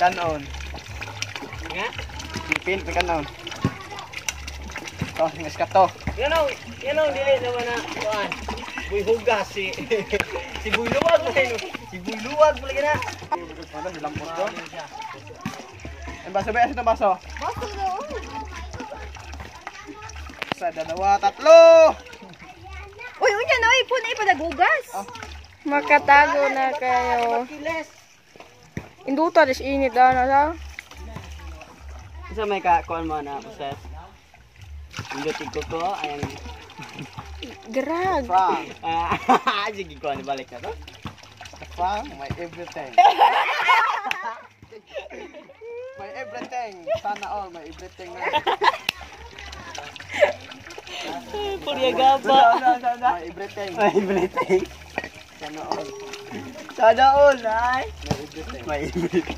Kanon. Nga? Pipil may kanon. To, ngas ka to. Yan ang dili naman na kuan. Buy hugas si si Buyluwag ba yun? Si Buyluwag pala gina. Ano, silampot ko. Ang baso ba? Ito baso. Baso daw. Isa, dalawa, tatlo! Uy, unya na, uy, po na ipadagugas. Makatago na kayo. Induta dis init daw na sa. Isa may ka kuan mo na process. Indot ko ko ayan. Grag. Frank. Ah, sige kuan balik na to. Frank, my everything. My everything. Sana all, my everything na. Purya gaba. My everything. May everything. Sana all. Sana all ay. My everything. May everything.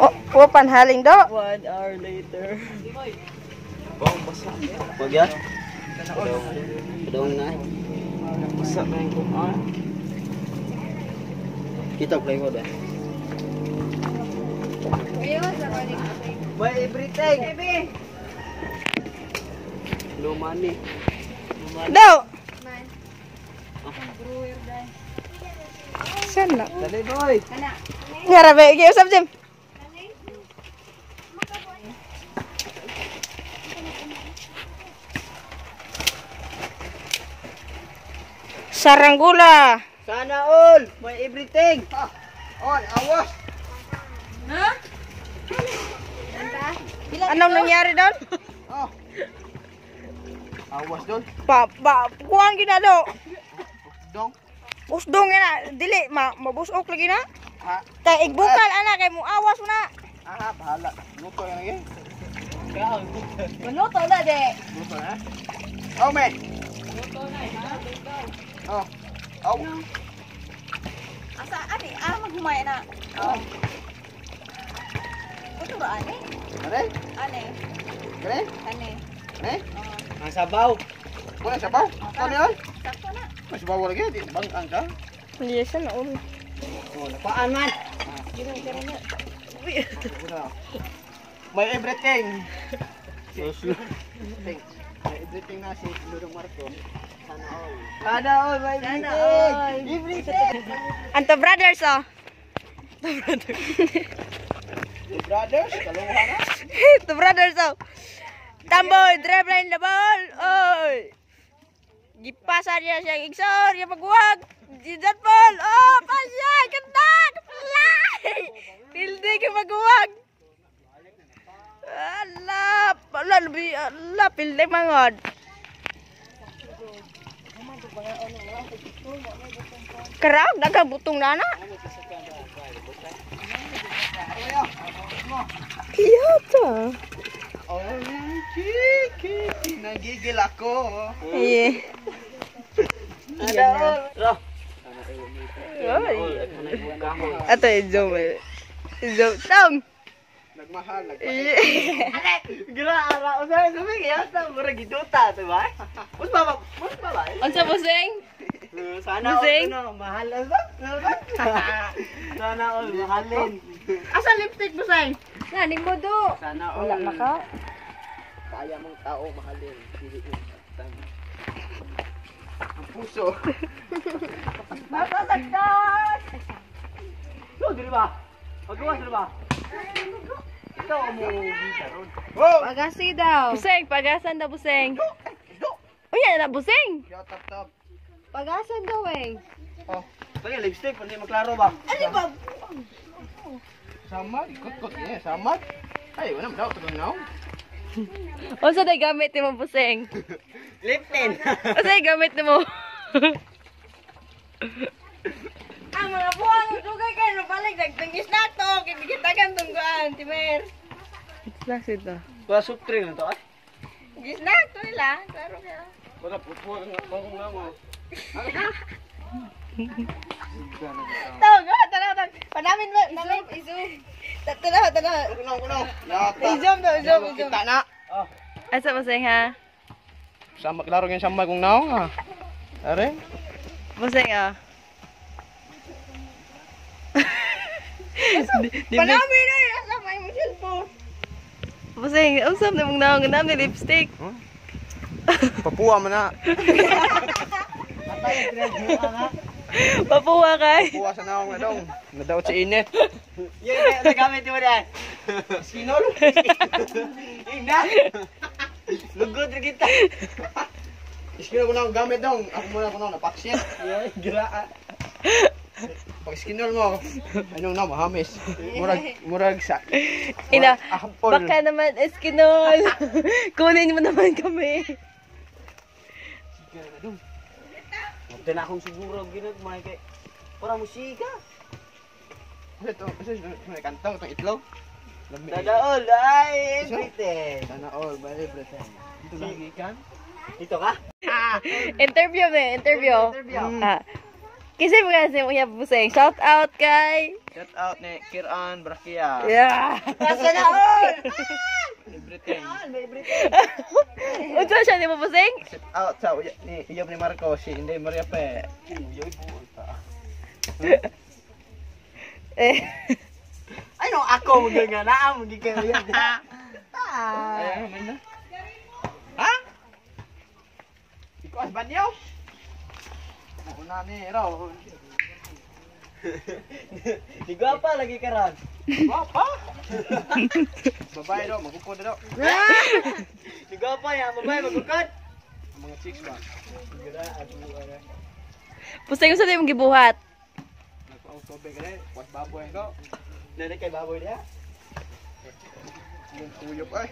Oh, oh panhaling do. 1 hour later. Wag yan. Padong na. Basa na yung kuan. Kita plywood eh. May everything. No money. Do. Saan na? Dali boy. Nga rabe, giusap Jim. Saranggula. Sana all. May everything. On, awas! Anong nangyari doon? Oh. Awas doon. Pa, pa, kuwang gina do. Dong. Usdong na, dili, ma, mabusok lagi na. Ha? Kay igbukal ana kay mo awas mo na. Ah, bahala. Luto yan lagi. Maluto na, de. Luto na. Oh, me. Oh. Oh. Asa, ani, ah, maghumay na. Oh. Ito ba, ani? Kare? Ani, Kare? ani. Kare? Ang sabaw. Wala sabaw. Ano yan? Sakto na. May sabaw lagi. Di bang ang ka? Yes na ulo. Oh, napaan man. May everything. May everything na si Lulong Marco. Sana all. Sana all. May everything. Everything. Anto brothers oh. The brothers, kaluha na. The brothers oh. Tamboy, dribbling the ball. Oy. Gipasa niya siya igsoon, niya pagwag. That ball. Oh, pasya, ganda. Fly. Pildi ka pagwag. Ala, ala, lubi, ala, pildi mangod. Kerap, dagang butong na na. Iya ta. Oh, kiki, nagigil ako. Iya. Sana all. Ro. Oy. Ato i-zoom eh. Zoom. Tong. Nagmahal, nagmahal. Iya. Gira ara usa sabi kaya sa mura giduta to ba? Us ba us ba ba? Unsa busing? Sana all Busing? no, mahal sa. Sana all mahalin. Asa lipstick busing? Na, ni mo do. Sana all. Wala na ka. Kaya mong tao mahalin. Dili mo saktan. Ang puso. Masasaktan. So, dili ba? Pagawa sila ba? Ikaw mo ron. Oh! Pagasi daw. Busing, pagasan na busing. Uy, yan na busing. Ya, tap tap. Pagasan daw, eh. Oh, Kaya lipstick pwede maklaro ba? Ano ba? Samad, ikot-kot niya, samad. Ay, wala mo daw tugang naong. Unsa day gamit nimo busing? Lip tint. Unsa day gamit nimo? Ang mga buwang dugay kay no balik nagtungis na to kay gitagan tungguan timer. Snack ito. Wala soft drink na to ay. Gisnack to nila. Klaro kaya. Wala pupo ang akong naong. Tawag, oh, tanaw, tanaw. Panamin ba? Namin. I-zoom. Tanaw, tanaw. Kuno, kuno. Yata. I-zoom to, i-zoom, i-zoom. Kita na. Oh. Asa busing ha? Sama klaro nga sama kung naong ah. Are? Buseng ah. Panami na yun. Asa may mo cellphone. Buseng, usap na mong naong ni lipstick. Papuwa man na. Papuwa kay. Papuwa sa naong na dong. Nadaot sa init. Yan, nagamit mo na. Sinol? Ina! Lugod rin kita. Skinol ko na akong gamit dong. Ako muna ko na napaksit. Yan, gira. Pag skinol mo, ano na, mahamis. Murag sa... Ina, Ahapol. baka naman eskinol. Kunin mo naman kami. Ito na akong siguro ginagmay kay para musika. Ito, may kantang, itong itlog. Sana all ay everything. Sana all, by everything. Dito lagi kan? Dito ka? Interview me, interview. Ah. Kasi mo kasi mo Buseng. Shout out kay. Shout out ni Kiran Brakia. Yeah. Sana all! Everything. May everything. Unsa siya ni mo Buseng? Shout out sa ni Iyob ni Marco, si Inday Maria Pe. Eh. Ay no, ako maganga na ang magiging yan. Ay, ano man na? Ha? Ikaw as banyo? Ako na ni raw. Di gwapa lagi karon. Guwapa! Babae daw, magukod daw. Di gwapa ya, babae magukod. Ang mga chicks ba? Buseng unsa imong gibuhat? Nagpa-auto ka rin, was baboy ko. Nani kay baboy diha. Yung kuyop ay.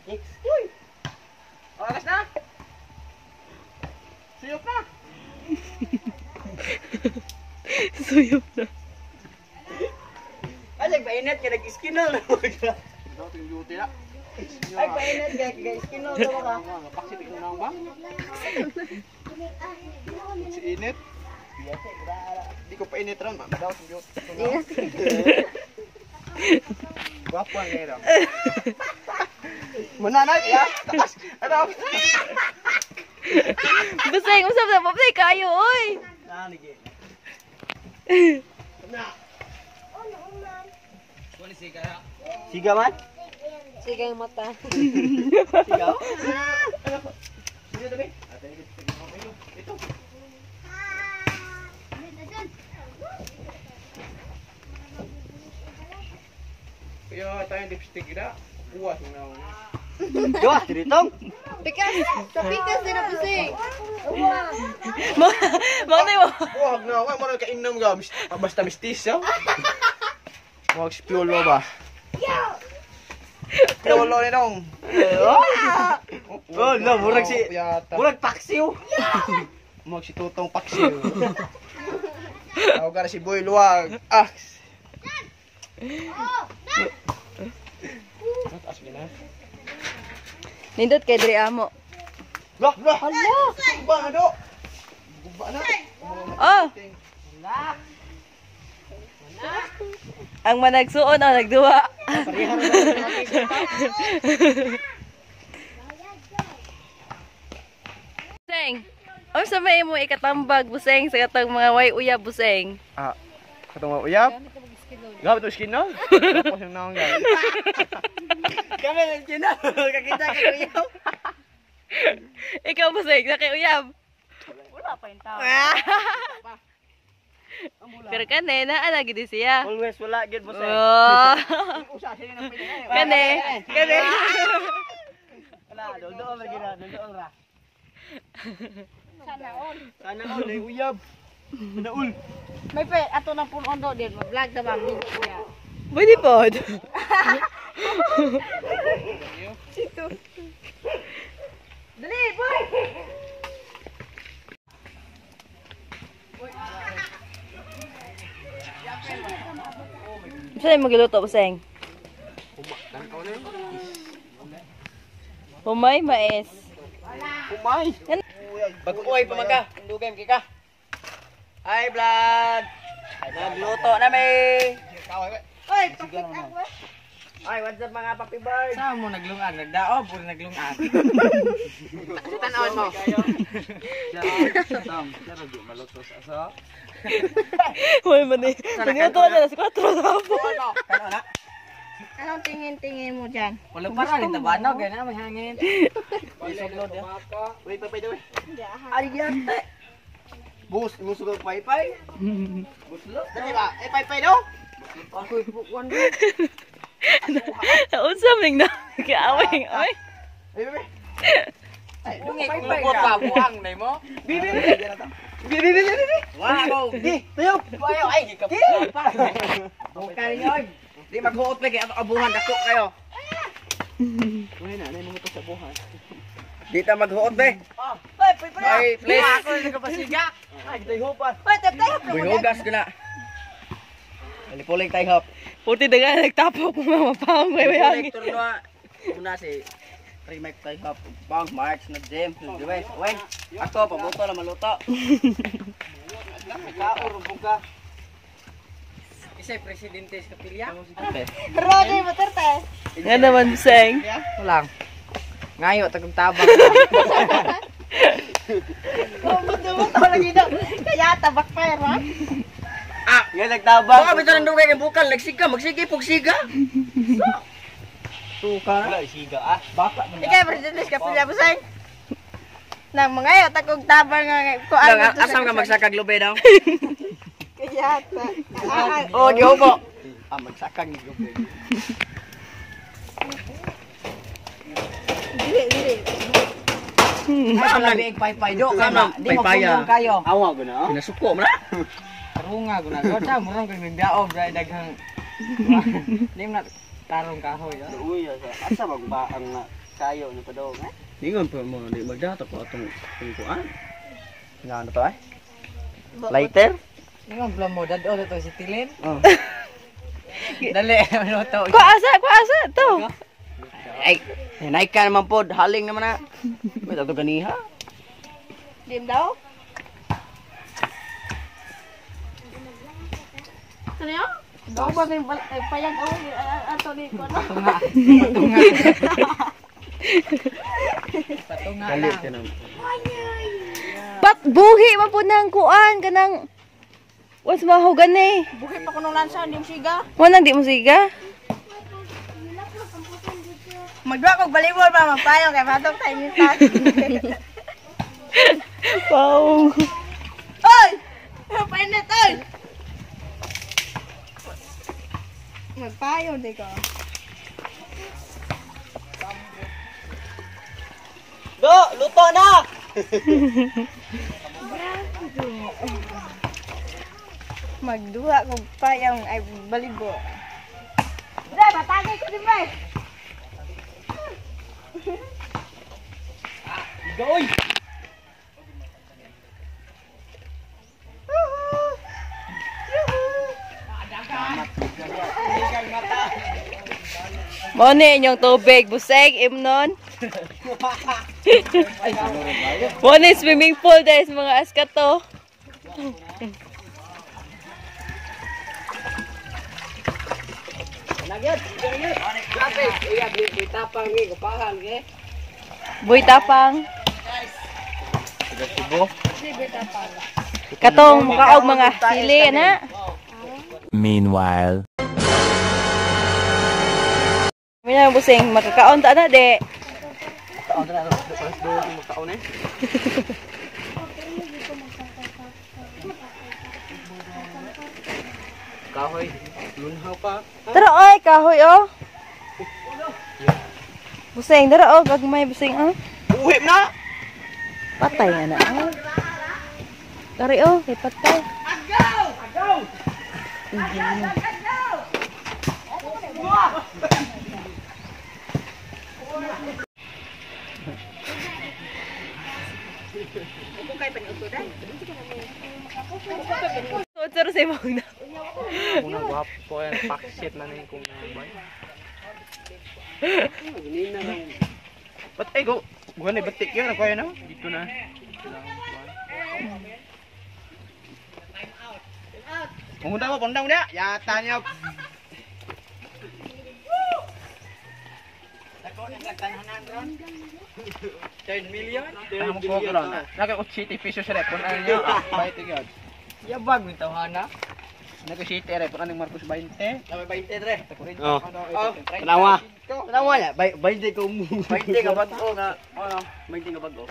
Chicks. Uy. Oras na! Suyop na! Suyop na. Ay nagpainit ka nag-skinol na mo ka. Daw yung beauty na. Ay painit ka nag-skinol na mo ka. Mapaksit ikaw na ba? Si init. Di ko painit ron, madaw yung beauty. Gwapo ang ngayon. Mananay, ya. Taas. Ano? Buseng usap na paplay kayo oy. Nani gi. Siga man? Sige ang mata. Siga. Ito. Kaya tayong lipstick na. Uwas mo na. Dua, diritong. Pikas! Sa pikas din na Buseng. Mo na mo. Wag na, wag mo na kainom ka. Basta mistis, ya. Wag si Piolo ba? Piolo ni dong. Oh, no, murag si murag paksiw. Murag si Tutong Paksiw. Tawag ka na si Boy Luwag. Ah. Taas na. Nindot kay diri amo. Lah, lah. Hala. Guba na do. Guba na. Oh. Ang managsuon ang nagduwa. Buseng. Unsa may imo ikatambag Buseng sa katong mga way uyab Buseng? Ah, katong uyab. Gamit to skin no? Tapos yung naong gamit. Kami lang skinol. Kakita ka uyab. Ikaw Buseng, nakiuyab. Wala pa yung tao. Pero kane naa lagi di siya. Always wala gid Buseng. Oh. Usa siya nang pinay. Kane, kane. Wala, doon lagi na, doon ra. Sana all. Sana all ay uyab. Sana all. May pe, ato na punon do din. Mag-vlog na ba? Pwede pod. Dali, boy! Saan mo giluto, Buseng? Humay mais. Umay. Baguoy pa man ka. Dugay man ka. Hi vlog. Nagluto na mi. Oy, pakit ako. Ay, what's up mga papi bird? Saan mo naglungag? Nagdaob o naglungag? Tanawin mo. Uy, mani. Maniuto na alas 4 sa hapon. Anong tingin-tingin mo dyan? Wala pa rin tabanog, ganyan may hangin. Wait, papay daw eh. Ariate. Bus, musugag paypay. Buslo. Dali ba? Eh, paypay daw. Ako ipukuan. Unsa man na kaaway oy. Ay, bebe. Ay, Paypay ka. Buang na mo. Bibi, bibi. Bibi, bibi, bibi. Wow. Di, tayo. Bayo ay gikap. Bukal yun. Di maghuot lagi ato abuhan dako kayo. Uy na, nay mga sa buhan. Di ta maghuot be. Hoy, pwede. Ay, please. Ako na kapasiga. Ay, gitay hopan. Hoy, tap-tap. Buy hugas ko na. Alipuling tayo hop. Puti daga nagtapok mga mapang may hangin. Turno una si remake tayo hop. Bang March na James, Luis. Wen, ako pabuto na maluto. Kaur buka. Isa presidente sa kapilya. Roger Duterte. Nga naman seng. Walang. Ngayo tagong tabang. Bumuto lagi daw. Kaya tabak pa ha? Ah, nga nagtabang. Baka bitaw nang dugay kay bukal nagsiga, magsige pug siga. Suka. Wala siga ah. Baka man. Ikaw presidente sa kapilya busay. Nang mga tagong tabang nga kuan. Lang asam ka magsakag lube daw. Kaya ta. Oh, gihubo. Ah, magsakag ni lube. Dili, dili. Ay, labi paypay do Sama, kana. Di mo paypaya. pundong kayo. Awa ko na. Pinasuko mo na. Tarunga ko na. Sa murong kay nagdaob ra daghang. Di mo na tarong kahoy. Uy, asa magba ang sayo ni padong eh? Ningon pa mo di magdata ko atong kuan. Nga ano to eh? Lighter? Ningon plan mo dad-o to si Tilin. Oh. Dali luto. Kuha asa to. Ay, naik ka naman pod, haling naman na. May tato ganiha. Dim daw. Ano yun? Daw ba may payag ako ato ni ko no? Patunga. Patunga lang. Ka naman. Pat buhi man po nang kuan kanang What's mahugan eh. Buhi pa kuno lansa dim siga. Wala di mo siga. Magduwa kog balibol ba magpayo kay batok tayo minsan. Wow. Oy! Painit oy. Magpayo di ko. Do, luto na. Magduha kog payong ay balibo. Dai batagay ko din bay. Goy. Mo ni inyong tubig buseg imnon. Mo ni swimming pool dahil sa mga askato. Nagyat. Grabe, iya di tapang ni gupahan ge. Buy tapang. Katong makaog mga sili na. Meanwhile. Mina busing makakaon ta na de. Taon na alas do magkaon eh. Kahoy, lunhaw pa. Tara oy kahoy oh. Busing dara oh gagmay busing oh. Buhi na. Patay nga na oh. Kari oh, kay patay. Agaw! Agaw! Sir sa imong na. Una gwapo yan, paksit na na yung kung nabay. Ba't ay go? Buwan ay batik yun, ako yun, no? Dito na. Pungunda mo, pungunda mo na. Yata niya. Third million? Ang ko ron. Naka 80 pesos repon ano niya. Bayad gyud. Yabag mi tawhana. Naka 7 repon aning Marcos 20. Kami 20 tre. Oh. Tanawa. Tanawa ya, 20 ko mo. 20 ka bag-o nga. Ano? 20 ka bag-o.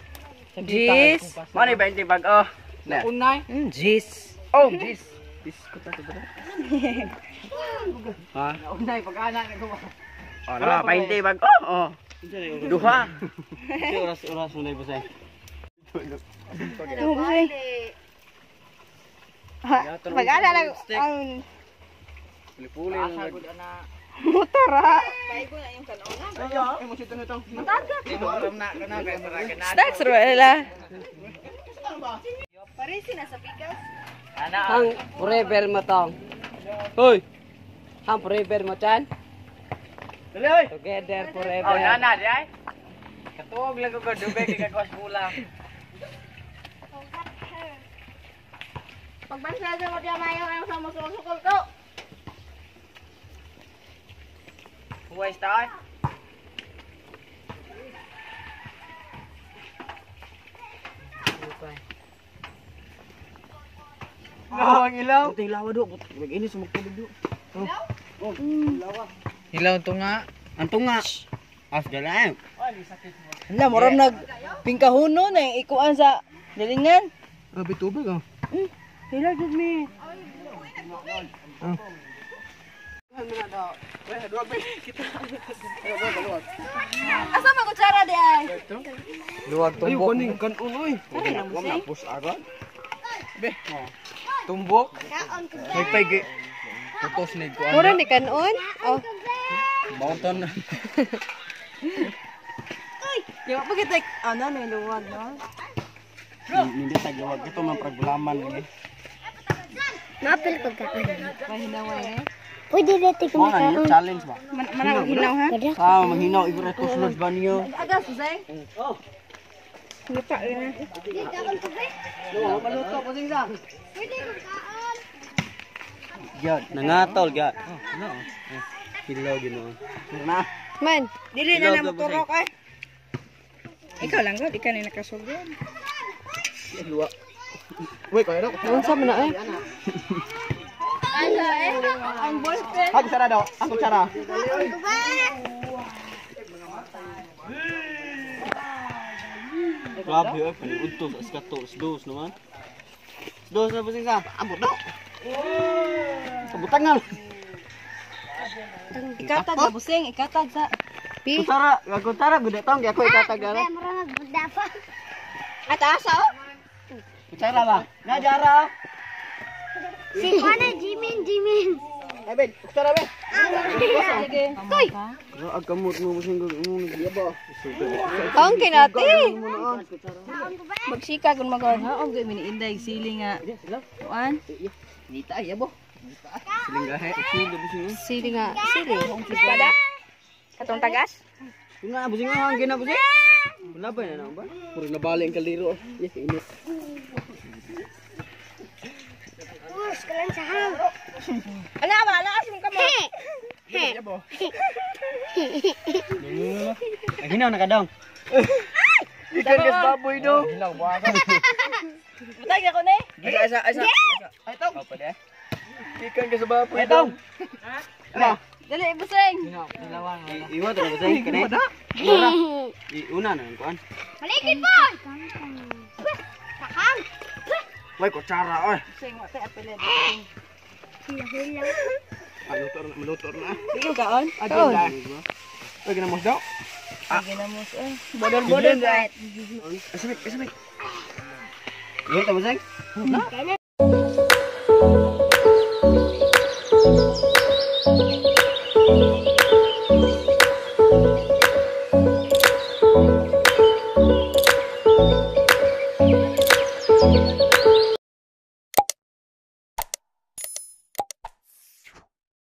Jis. Mani 20 bag-o. Na. Unay. Jis. Oh, jeez. Biskot na to ba? Ha? Unay pag-ana na ko. Oh, na 20 bag-o. Oh. Duha. Si oras oras mo na ibusay. Ano ba? Pag-ana lang ang Puli-puli lang. motor ha. Snacks ra nila. Hang forever mo tong. Hoy. Hang forever mo chan. Dali hoy. Together forever. Oh, nana di ay. Katuog lang ko dubay kay kagwas bula. Pagbansa sa mo mayo ang sa mo sukol ko. Huwais ta ay. Ang ilaw. Puting lawa do. Mag-inis magtubig do. Oh. Lawa. Hilaw to nga. Ang tunga. As galang. Hala, murag nag pingkahuno na yung ikuan sa dalingan. Grabe tubig oh. Hila jud mi. Asa man kutsara di ay? Luwag tumbok. Ayo kaning kanon oy. Wa na pus agad. Tumbok. Nagpay Tutos ni ko. Mura ni kanon. Oh. Mountain. Di ba pag kita ano na luwag no? Hindi tagluwag ito man pragulaman lagi. Maapil ko ka. Mahinaway eh. Pwede dito Mo na niyo challenge ba? Manang hinaw ha. Ah, manghinaw iguro tuslos ba niyo? Aga susay. Oh. Lupa na. No, maluto po sing sa. Gyud, nangatol gyud. Oh, no. Hilaw Ginoo. Na. Man, dili na Hilaw na ka, Busay. moturok ay. Ikaw lang gud, ikaw na nakasugod. Luwa. Uy, kaya na. Unsa man na eh? Ang boyfriend. Ang kutsara daw. Ang kutsara. Grabe oy, paniudto sa iskato, dos naman. Dos na po sing sa. Abot daw. Kabutang nga. Ikatag na busing, ikatag sa. Pi. Kutsara, kutsara gud tong ako ikatag ara. At asa oh. Kutsara ba? Na jara. Si Kuana, Jimin, Jimin. Ay ben, kutsara ben. Sige. Ag kamot mo busing mo nagyaba. Kaon kay nati. Magsika kun magod. Haong gyud miniinday sili nga. Kuan? Nita ay yabo. Siling gahe. Busing. Sili nga, sili. Espada. Katong tagas? Nga busing nga ang gina busing. Wala ba na ba? Puro nabali ang kaldero. Yes, init. Us, kalan sa hang. Ala ba, ala asim ka mo. Ang hinaw na kadong. Ikan gas baboy do. Hilaw ba ka? Butag ako ni. Isa isa isa. Ay tong. Oh, pwede. Ikan gas baboy Ay tong. Dali busing. Iwa to na busing kani. Una na ang kuan. Malikit po! Sakang! Way kutsara oy. Busing wa tay apelid. Maluto na, maluto na. Sige kaon. Kaon. Uy, ginamos daw. Ginamos eh. Bodol-bodol right. Asamik, asamik. Iwa to busing. Thank